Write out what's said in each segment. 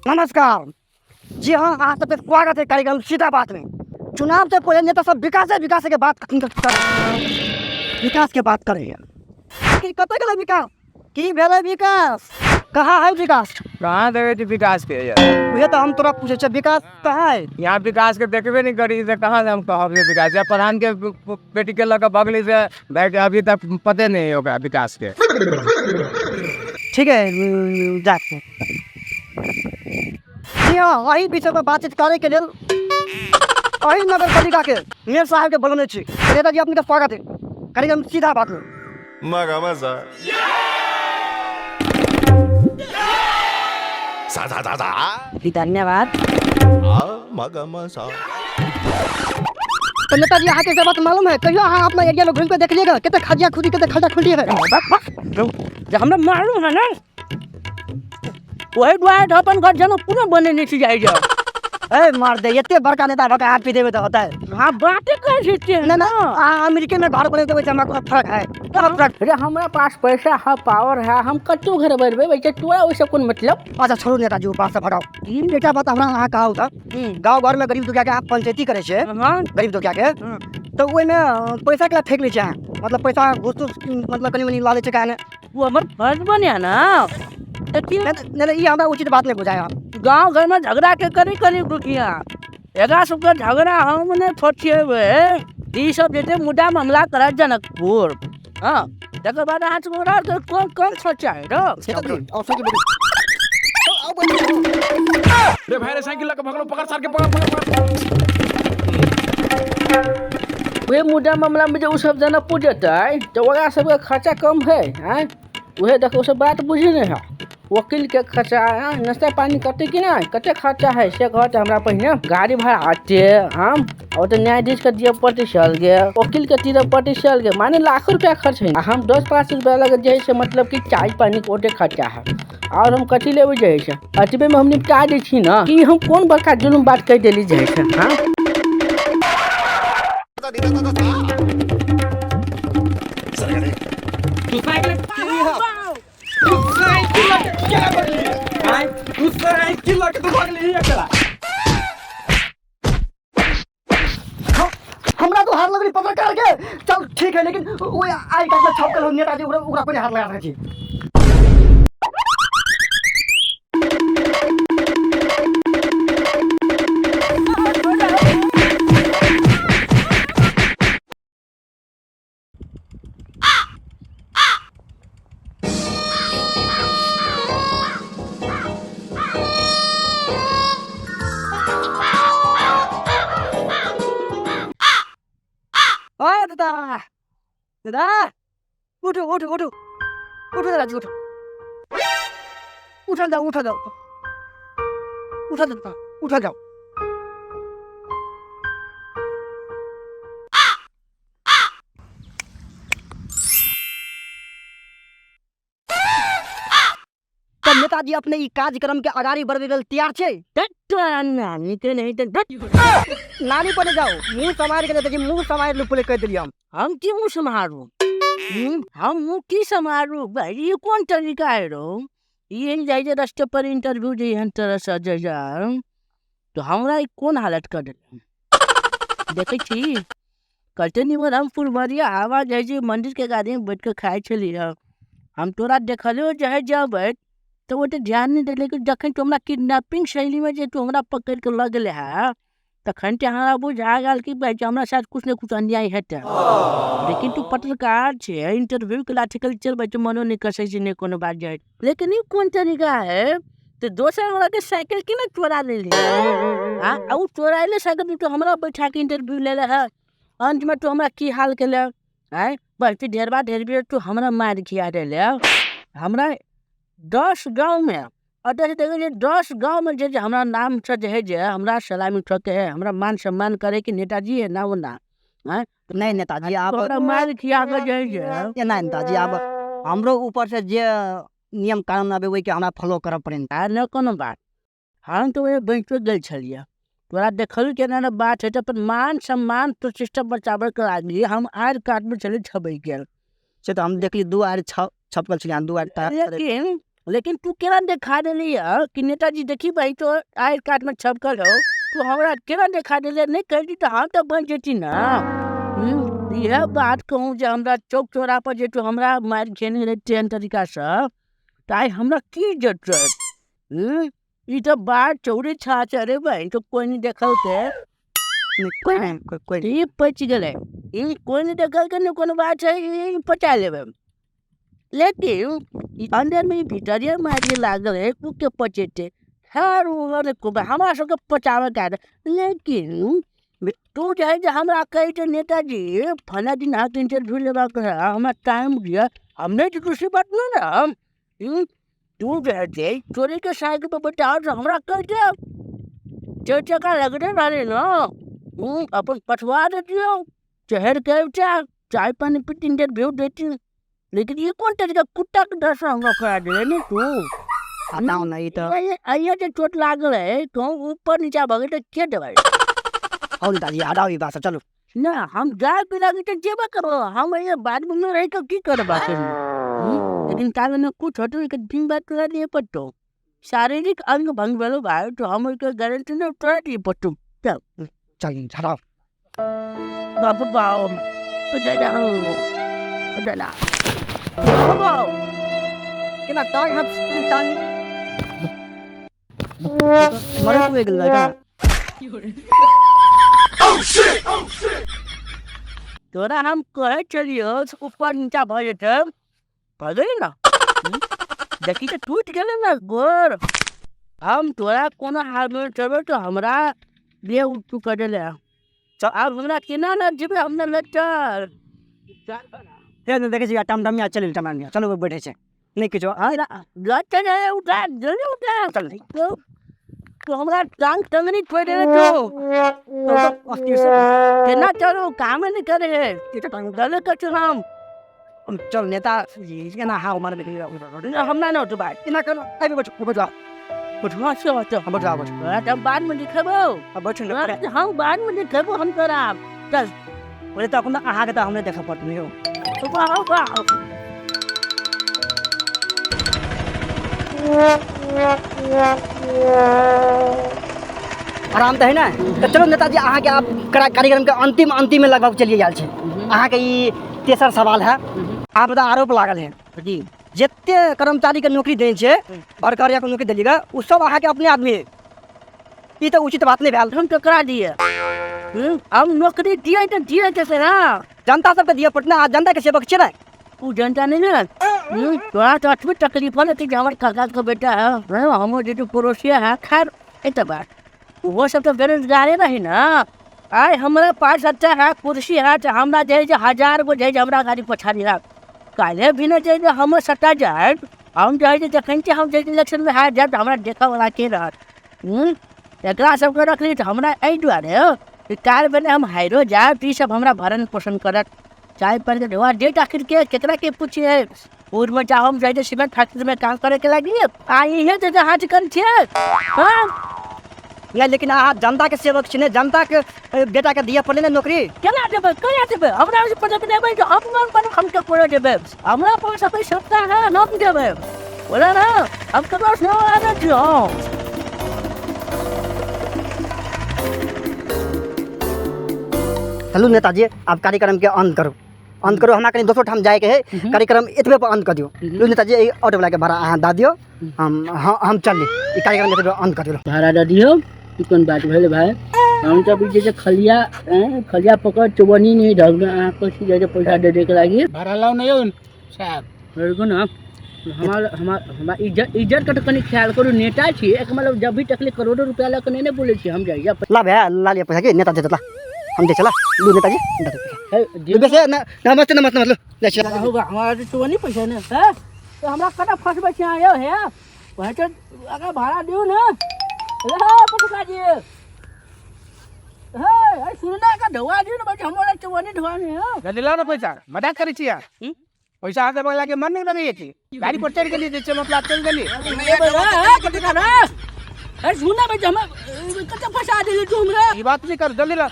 नमस्कार जी हाँ, अहाँ सबके स्वागत है कार्यक्रम सीधा बात में। चुनाव से पहले नेता सब विकास विकास के बात कर, विकास के बात करेंगे कि कतऽ गेलै विकास, की भेलै विकास, कहाँ है विकास? कहाँ देखै छी विकास के यार? उहे तऽ हम तोरा पूछै छियै, विकास कहाँ है? यहाँ विकास के देखबे नहीं करी से कहाँ से हम कहब जे विकास। जब प्रधान के बेटी के लऽ के भगली से भाई के अभी तक पते नहीं है ओकरा विकास के। ठीक है, जा जी हाँ, एहि विषय पर बातचीत करे के लेल एहि नगर पालिका के मेयर साहब के बोलने छी। नेताजी अपने के स्वागत है कार्यक्रम सीधा बात में। मगा मजा सा सा सा सा। धन्यवाद। आ मगा मजा। तो नेताजी अहाँ के बात मालूम है, कहियो अहाँ अपना एरिया में घूम के देखलिएगा कते खजिया खुदी कते खड्डा खुदी है? जे हमरा मालूम है ना, वही दुआरे तऽ अपन घर जनक पुनः बनेने छी जाइ जाउ। ए मार दे, एते बड़का नेता भऽ के हाथ पी देबै तऽ होतै? हाँ, बाते कहै छी ते ना, ना, अहाँ अमेरिके में घर बनेबै तऽ हमरा कोनो फर्क है? कोनो फर्क? अरे हमरा पास पैसा है, पावर है, हम कतौ घर बनबै, वैसे तोरा ओहिसँ कोन मतलब? अच्छा छोड़ू नेताजी, ओ बात सब हटाउ। एकटा बात हमरा अहाँ कहू तऽ, गाँव घर में गरीब दुखिया के अहाँ पंचायती करै छियै, गरीब दुखिया के, तऽ ओहिमे पैसा के फेंक लै छियै अहाँ? मतलब पैसा घूस तूस मतलब कनि मनि लऽ लै छियै काहे ने? ओ हमर फर्ज बने ना। तऽ की? नहीं, नहीं, नहीं, ई हमरा उचित बात नहीं बुझाया। गाँव घर में झगड़ा के करी करी दुखिया, एकरा सबके झगड़ा हम नहीं फटिएबै। ई सब जते मुद्दा मामला करत जनकपुर, हाँ, तकर बाद अहाँ सब ओकरा के कोन कोन खर्चा है रो? रे भाई रे, साइकिल लके भगलो, पकड़ सार के, पकड़ पकड़ पकड़। उहे मुद्दा मामला में जे उ सब जनकपुर जेतै तऽ ओकरा सबके खर्चा कम है, आँय? उहे देखो, सब बात बुझी नहीं है। वकील के खर्चा, आँय, नाश्ता पानी करते कि नहीं, कते खर्चा है से कहते हमरा। पहिने गाड़ी भाड़ा आते हम और तो न्यायाधीश के दिए पड़ते चल गए, वकील के दिए पड़ते चल गए, माने लाखों रुपया खर्च है। आ हम 10-5 रुपया लगे जे से मतलब कि चाय पानी के ओते खर्चा है, और हम कथी लेबै जे से अतबे में हम निपटा दै छी ना कि हम कोन बड़का जुलुम बात कहि देली जे से। हाँ तू साइकिल तू साइकिल लके क्या भगली? आँय, तू साइकिल लके तू भगली अकेला? हमरा तो हार लगली पत्रकार के। चल ठीक है, लेकिन वो आई काट में छपकल हो नेताजी, ओकरा ओकरा कोई हाथ लगा सकै छी। ओए दादा, दादा, उठो उठो उठो उठो दादाजी, उठो, उठल जाओ, उठल जाओ, उठल जाओ, उठल जाओ। तऽ नेताजी अपने ई कार्यक्रम के अगाड़ी बढ़बै लेल तैयार छै? नानी के नहीं तऽ नानी पर जाओ, मुंह समारि के नेताजी, मुंह समारि लू, पहिले कहि देलियै हम। हम की मुँह सम्हारू? हम मुँह की सम्हारू भाई? ई कोन तरीका है रो? ई जाइ जे रास्ते पर इंटरव्यू जे एहन तरह से जे जा तो हमरा ई कोन हालत कर देल देखै छी। कते निमन हम फुलबरिया हवा जाइ छै, मंदिर के गाड़ी में बैठ के खाइ छलियै। हम तोरा देखलियो जे है जब तऽ ओते ध्यान नहि देलियै कि जखन तू हमरा किडनैपिंग शैलीमे जे तू हमरा पकड़ि कऽ लऽ गेलै हँ, तखन तऽ हमरा बुझा गेल कि भाई हमरा साथ कुछ ने कुछ अन्याय हेतै। लेकिन तू पत्रकार छै, इंटरव्यू के लाठी चल चल मनो नहि कसै छै, नहि कोनो बात जाइ। लेकिन ई कोन तरीका है तऽ दोसर वाला के साइकिल के ना चोरा लेली? आ उ चोराइले साइकिल तू हमरा बैठा के इंटरव्यू ले है, अंत में तू हमरा की हाल केले? आँय, बल्कि ढेरबा ढेरबी तू हमरा मारि खिया देले। हमरा 10 गाँव में अतः देखै छियै, 10 गाँव में जे हमरा नाम से जे है जे हमरा सलामी ठोके है, हमरा मान सम्मान करे कि नेताजी है ना ओना। आँय नहीं नेताजी, आप हमरा मारि खिया के जे है जे नहीं नेताजी, आब हमरो ऊपर से जे नियम कानून आबे ओहिके हमरा फॉलो करऽ पड़े। आ नहि कोनो बात, हम तऽ ओहि बैंको गेल छलियै, तोरा देखल केना ने बात है तऽ अपन मान सम्मान प्रतिष्ठा बचाबै के लागली। हम आर काटमे छलै छबै गेल से तऽ हम देखली 2 आर छपकल छलियै, 2 आर। लेकिन लेकिन तू केना देखा देली है कि नेताजी देखी भाई तो I card में छपकल हो, तू हमरा केना देखा देली? नहीं कहती तो हम तो बन जेती ना। यह बात कहूँ जे हमरा चौक चौरा पर जे तू हमरा मारि खेने रहे तेहन तरीका से, तऽ आइ हमरा की जरूरत? ई तऽ बात चौरी छाछ। अरे भाई तो कोई नहीं देखलकै। नहि, कोइ नहि, कोइ कोइ नहि। ई पचि गेलै, ई कोइ नहि देखलकै, नहि कोनो बात छै, ई पचा लेबै। लेकिन ई अन्दरमे ई भीतरिये मारि लागल है, ओ के पचेतै? खैर ओ हमरा सबके पचाबैके आदत। लेकिन तू जे है जे हमरा कहै छै नेताजी फलाँ दिन अहाँके इंटरव्यू लेबाक है, हमरा टाइम दिअ, हम नहि तऽ दूसरी बात नहि ने हम। तू जे है जे चोरीके साइकिल पर बैठाओ तऽ हमरा कहि दे, चारि चक्का लगले रहलै ने, अपन पठवा दैतियौ, चढ़ि के अबितै, चाय पानी पीती, इंटरव्यू दैती। लेकिन ई कोन तरीका कुत्ताके डरसँ हमरा करा देले ने तू? हटाउ ने ई तऽ। अइये जे चोट लागल है, कहूँ ऊपर नीचा भऽ गेल तऽ के देबै? हौ नेताजी, हटाउ ई बात सब, चलू। ना हम जाय के लागी तऽ जेबे करबो, हम अइये बादमे रहि कऽ की करब आखिर? लेकिन ताबे ने कुछ होतो एक दिन बात तोरा दिए पड़तो, शारीरिक अंग भंग भेलो भाई तो हम ओहिके गारंटी नहि तोरा दिए पड़तो। चल चल हटाउ। बाप बाप दादा दादा बाप केना टांग हाथ टांग मरे हुए गेल लड़का। तोरा हम कहै छलियौ ऊपर नीचा भऽ जेतै, भऽ गेलै ने? देखी तऽ टूटि गेलै ने गोर। हम तोरा कोनो हालमे चलबै तऽ हमरा देह तू कऽ देले। आब हमरा केना ने जेबै, हमरा लग चल। हे ने देखै छी टमटमिया चलि, टमटमिया चलू, बैठे छै नहि किछो। लग चल, उठा जल्दी उठा। चल। तो हमरा टांग टंगनी छोड़ि देले तू। केना चलू? कामे नहि करे है, गले कछु हम। चल नेता केना हाव मारबै? हमरा नहि होतौ भाइ। एना कर, आबि बैठू, बैठू, बैठुआ से होतौ। बैठू, बैठू। तोरा तऽ हम बादमे देखेबौ। बैठू ने। हम बादमे देखेबौ हम तोरा, चल। बोले तऽ अपन अहाँके तऽ हमरे देखऽ पड़त यौ। वाह वाह। आराम तऽ है ने? तऽ चलू नेताजी, अहाँके आब कार्यक्रमके अंतिम अंतिममे लगभग चलिए गेल छै। अहाँके ई तेसर सवाल है। अहाँ पर आरोप लागल है जी जते कर्मचारीके नौकरी दै छै, बड़का नौकरी देलियै, ओ सब अहाँके अपने आदमी है। ई तऽ उचित बात नहि भेल। हम ककरा दिए? हम नौकरी दिए तऽ दिए कैसे ना? जनता सबके दिअ पड़त ने, जनताके सेवक छियै ने। ओ जनता नहीं ने। तोरा तऽ अतबे तकलीफ होलै कि हमर काकाके बेटा है, हमर जे पड़ोसिया है। खैर एक बात ओहो सब तऽ बेरोजगारे रही ने। आइ हमरा पास अच्छा है कुर्सी है तऽ हमरा जे है 1000 गो जे हमरा गाड़ी पछाड़ी है। काल्हि भी ने जे हमर सट्टा जायत, हम जे है जखन हम जे इलेक्शनमे हारि जायब तऽ हमरा देखऽवला के रहत? एकरा सबके रखली तऽ हमरा एहि दुआरे कि काल्हि भेने हम हारिओ जायब तऽ ईसब हमरा भरण पोषण करत, चाय पानि के ढोआ डेट। आखिर के केकरा के पूछिए? पूर्वमे चाहो हम जाइ सीमेंट फैक्ट्रीमे काम करैके लागी आ इहे जे हाथ कर छियै। हाँ नहि, लेकिन अहाँ जनताके सेवक छी ने, जनताके बेटाके दिअ पड़लै ने नौकरी। केना देबै? केना देबै? हमरा पदक देबै तऽ अपना पर हम ककरो देबै? हमरा पास अभी सत्ता है, हम देबै बोले ना, हम ककरो से आबै छियौ। चलू नेताजी, आब कार्यक्रमके अंत करू, अंत करू। हमरा कनि दोसर ठाम जाइके है, कार्यक्रम एतबे पर अंत कऽ दियौ। लू नेताजी, एहि ऑटोवलाके भाड़ा अहाँ दऽ दियौ, हम चलली, ई कार्यक्रम एतबे अंत कऽ दियौ। भाड़ा दऽ दियौ? ई कोन बात भेल भाइ? हम तऽ बुझै छै खलिया खलिया पकड़ चौबनी नहि ढङ्गमे अहाँ कहै छी जे पैसा दे दैके लागि। भाड़ा लाउ ने यौ साहब। रुकू ने, हमार हमार हमरा इज्जत इज्जतके तऽ कनि ख्याल करू। नेता छी एक मतलब जब भी तकले करोड़ो रुपया लऽ कऽ नहि ने बोलै छी हम जाइए। ला भैया, ला लिअ पैसा के नेता देत, ला हम दै छी, ला लू नेताजी, दऽ दियौ पैसा। बेसे नमस्ते, नमस्ते, नमस्ते, जाइ छी। हमरा तऽ चौबनी पैसा ने है तऽ हमरा कतऽ फँसबै छी अहाँ यौ? हे वएह तऽ अगर भाड़ा दियौ ने। हे पटुका जी, हे सुनू ने, एकर ढौआ दियौ ने, हमरा चौबनी ढौआ नहि है। जल्दी लाउ ने पैसा, मजाक करै छी यार। पैसा हाथ देबऽ के मन नहि लगैए कि गाड़ी पर चढ़ि गेली जे छै मतलब चलि गेली। सुन ना भाई, हमरा कतऽ फँसा देली तू हमरा? ई बात नहि कर, जल्दी ला।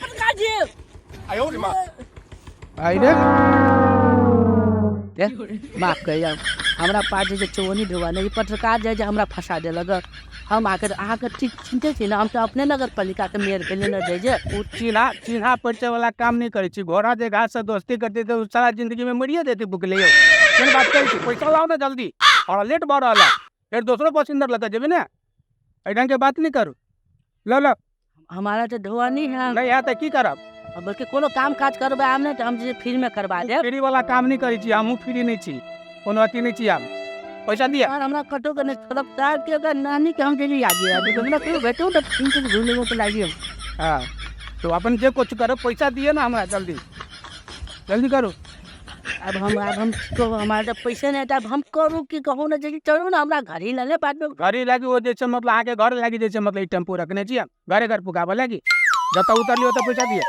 पटुका जी। आई रे। माफ करियौ, हमरा पास जे चौनी ढुआ नहि, ई पत्रकार जे हमरा फंसा देलक। हम आकर अहाँके ठीक चिन्हते छी ने, हम तऽ अपने नगर पालिकाके मेयर भेलियै ने जे ओ चिन्हा चिन्हा परिचय वाला काम नहीं करै छी। घोड़ा जे घास से दोस्ती करते तऽ सारा जिंदगी में मरिए जेतै भुखले। यौ कोन बात करै छी, पैसा लाउ ने जल्दी, और लेट भऽ रहल है, फेर दोसरो पैसेंजर लऽ कऽ जेबै ने। एहि ढंग के बात नहीं करू। लो लो। हमारा तऽ ढोआ नहीं है। नहीं है तऽ की करब? बल्कि कोनो काम काज करबै आब नहि तऽ हम जे फ्री में करबा देब। फ्री वाला काम नहीं करै छी, हमहूँ फ्री नहीं छी, कोनो अथी नहीं छी। हम पैसा दिअ। यार हमरा कतौ के नहि छोड़ब, तार के अगर नानी के हम जे याद दिया हमरा कहियो भेटू तऽ तीन तीन घूमे के लागी। हाँ तो अपन जे कुछ करो पैसा दिए ना हमरा, जल्दी जल्दी करू। अब हम को हमारा तो पैसे नहीं, अब हम करू कि कहू ना जे चलू ना हमरा घर ही लले बाद में। घर ही लागी वो जैसे मतलब आके घर लागी जैसे मतलब टेम्पू रखने छी हम, घरे घर पुगाबऽ लागी, जतऽ उतरलियो ओतऽ पैसा दिए।